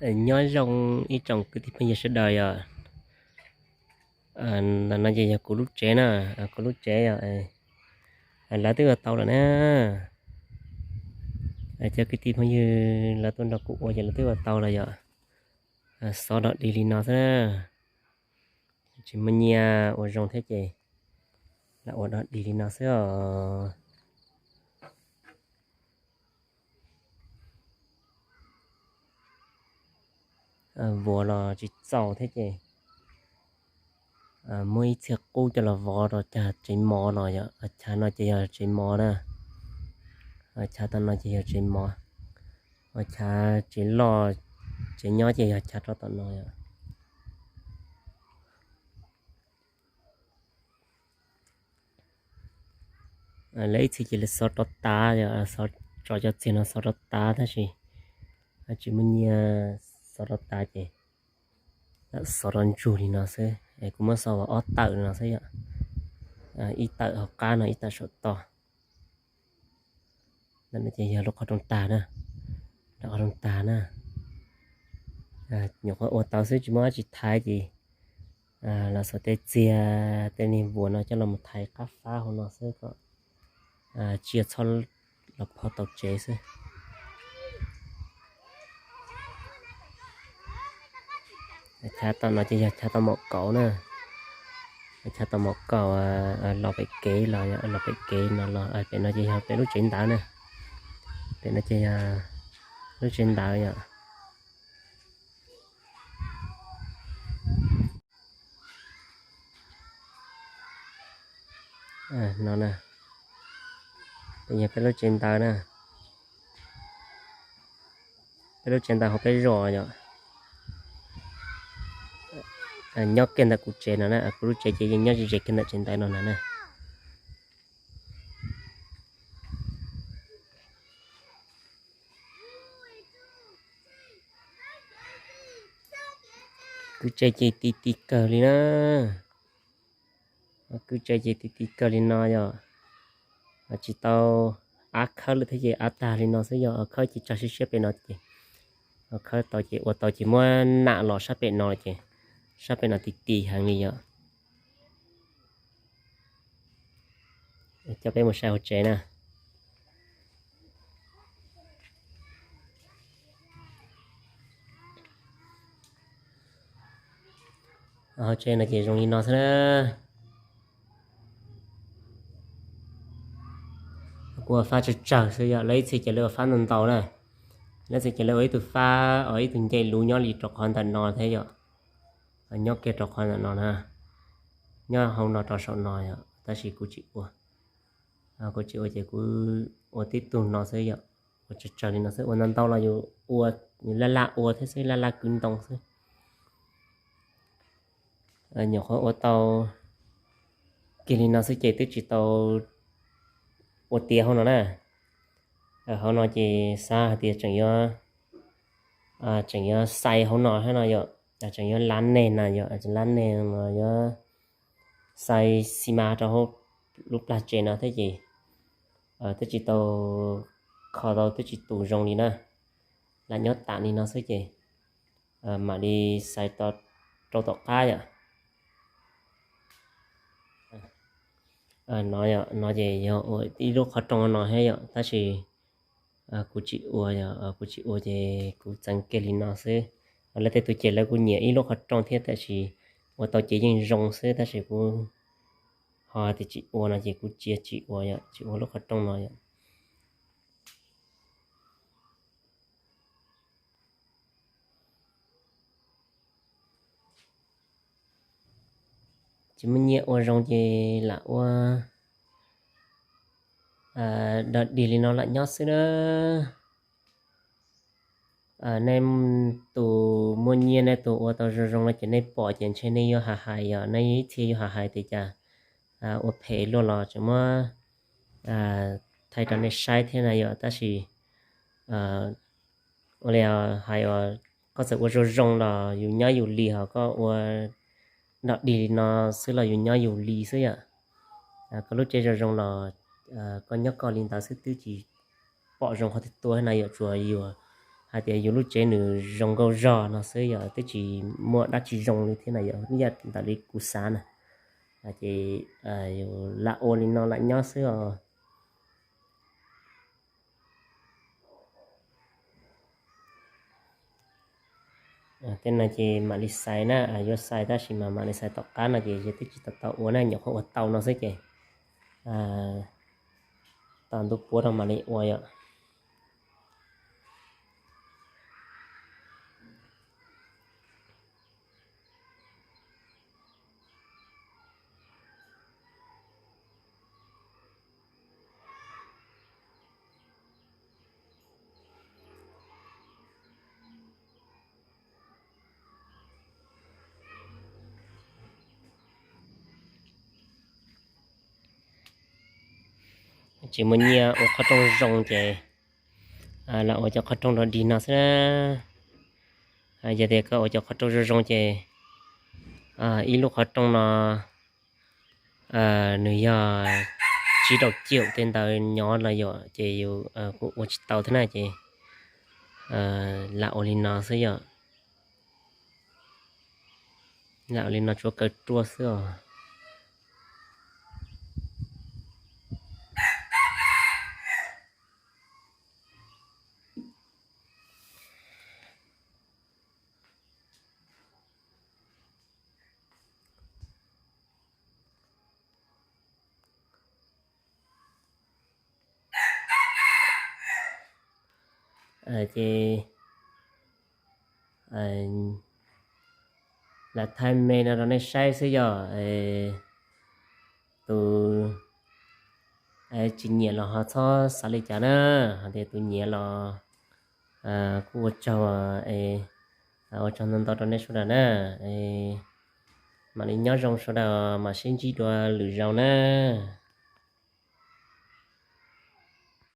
Nyob zoo ib tsoom kwv tij phooj ywg sawv daws yom. Ntawm no ces yog kuv lub tsev na, kuv lub tsev yom. Lawv twb ua tau lawm na. Cov kwv tij phooj ywg lawv tuaj nrog kuv ua ces lawv twb ua tau lawm yom. Xov dog dig li no xwb na. Tsis muaj nyiaj ua zoo thiab ces lam ua dog dig li no xwb os. Vuas los tsis txaus thiab ces muab ib txhia qub coj los vov rau cag tsev mov los yom. Chav no ces yog tsev mov na. Chav tom no ces yog tsev mov. Chav tsev loj, tsev nyob ces yog chav rau tom no yom. Lawv ib txhia ces lawv xov rov tav, xov tso cov txiag no xov rov tav tab sis tsis muaj nyiaj xov rov tav ces xov rov ntsug li no xwb. Kuv muab xov ua ob tawm no xwb yom. Ib tawm hauv qab no, ib tawm saum toj. Ntawm no ces yog lub qhov rooj tag na. Lub qhov rooj tag na. Nyuam qhuav ua tau xwb tsis muaj dab tsi thaiv ces los xov tej txiag tej niag vuas no coj los mus thaiv qab fab hauv no xwb kom tsiaj txhob los pho tau tsev xwb. Chav tom no ces yog chav tau mom kaum na. Chav tau mom kaum los pem kev los, los pem kev no los, pem no ces yog peb lub tsev ntawd na. Pem no ces yog lub tsev ntawd yom. No na, yog peb lub tsev ntawd na. Peb lub tsev ntawd hauv peb zos yom. Nyob kiag ntawm kuv tsev no na, kuv lub tsev ces yeej nyob ze ze kiag ntawm tsev ntawd no na na. Kwv tsev ces ti ti kawg li na. Kwv tsev ces ti ti kawg li no yom. Tsis tau av khawb lawm thiab ces av tag li no xwb yom. Khawb ces tsag siab siab pem no ces, khawb tau ces ua tau ces muab nam los sab pem no ces sab pem no ti ti heev li yom. Coj peb mus saib hauv tsev na. Hauv tsev no ces zoo li no xwb na. Kuv ua fab tsawg tsawg xwb yom, lawv ib txhia ces lawv ua fab ntau ntau na. Lawv ib txhia ces lawv ua ib tug fab, ua ib tug ncej lus nyob li rau qhov ntawm no thiab yom. Nyob kiag rau qhov ntawm no na, nyob hauv no rau saum no yom, tab sis kuv tsis ua. Kuv tsis ua ces kuv ua tib tug no xwb yom, ua tsawg tsawg li no xwb, ua ntau ntau los yus ua, yus laj laj ua thiab xwb, laj laj kwv ntoo xwb. Nyuam qhuav ua tau kiag li no xwb ces twb tsis tau ua tiav hauv no na. Hauv no ces xav hais tias tseem yuav, tseem yuav xais hauv no thiab no yom, tseem yuav lab neg no yom, lab neg no yuav xais xi mas rau hauv lub plag tsev no thiab ces twb tsis tau kho tau, twb tsis tus zoo li na. Lam nyob tam li no xwb ces mam li xais rau tom qab yom. No, no ces yog ua ib lub qhov rooj no thiab yom, tab sis kuv tsis ua yom, kuv tsis ua ces kuv txeev kiag li no xwb. Lawv tej tus ces lawv kuj nyiam ib lub qhov rooj thiab, tab sis ua tau ces yeej zoo xwb, tab sis kuv ho tias tsis ua no ces kuv cia tsis ua yom, tsis ua lub qhov rooj no yom. Tsis muaj nyiaj ua zoo ces lam ua dog dig li no lam nyob xwb na. Nej tus muaj nyiaj, nej tus ua tau zoo zoo no ces nej pom ces ntshe nej yuav hais hais yom, nej ib txhia yuav hais hais tias cas ua phem luaj los tseem muab thaij rau nej saib thiab na yom, tab sis ua li hais, koj txawm ua zoo zoo los yus nyob yus li, ho koj ua dog dig li no xwb los yus nyob yus li xwb yom. Koj lub tsev zoo zoo los koj nyob koj li ntawd xwb twb tsis pom zoo qhov twg tuaj na yom, tsuas yus hais tias yus lub tsev nws zoo nkauj zog no xwb, yog twb tsis muaj dab tsi zoo li thiab na, yog ib yam ntawm li kuv xav na. Ces yus lam ua li no lam nyob xwb os. Tej no ces mam li xais na, yuav xais tab sis mas mam li xais tom qab no ces twb tsis tau tau ua na, nyuam qhuav ua tau no xwb ces tos ntu puav rau mam li ua yom. Tsis muaj nyiaj ua qhov rooj zoo ces lam ua cov qhov rooj rog dig no xwb na. Yog tias koj ua cov qhov rooj zoo zoo ces ib lub qhov rooj no nws yog tsib rau ciam tej ntawd nyob los yom, ces yus kuj ua tsis tau thiab na ces lam ua li no xwb yom. Lam ua li no tsuav kaw ruaj xwb os. Ces lam thaij me no rau nej saib xwb yom. Tus tsis nyiam los ho txhob xav li cas na, hos tias tus nyiam los kuj ua tsaug, ua tsaug ntau ntau rau nej sawv daws na. Mam li nyob zoo sawv daws, mam sib ntsib dua lwm zaus na.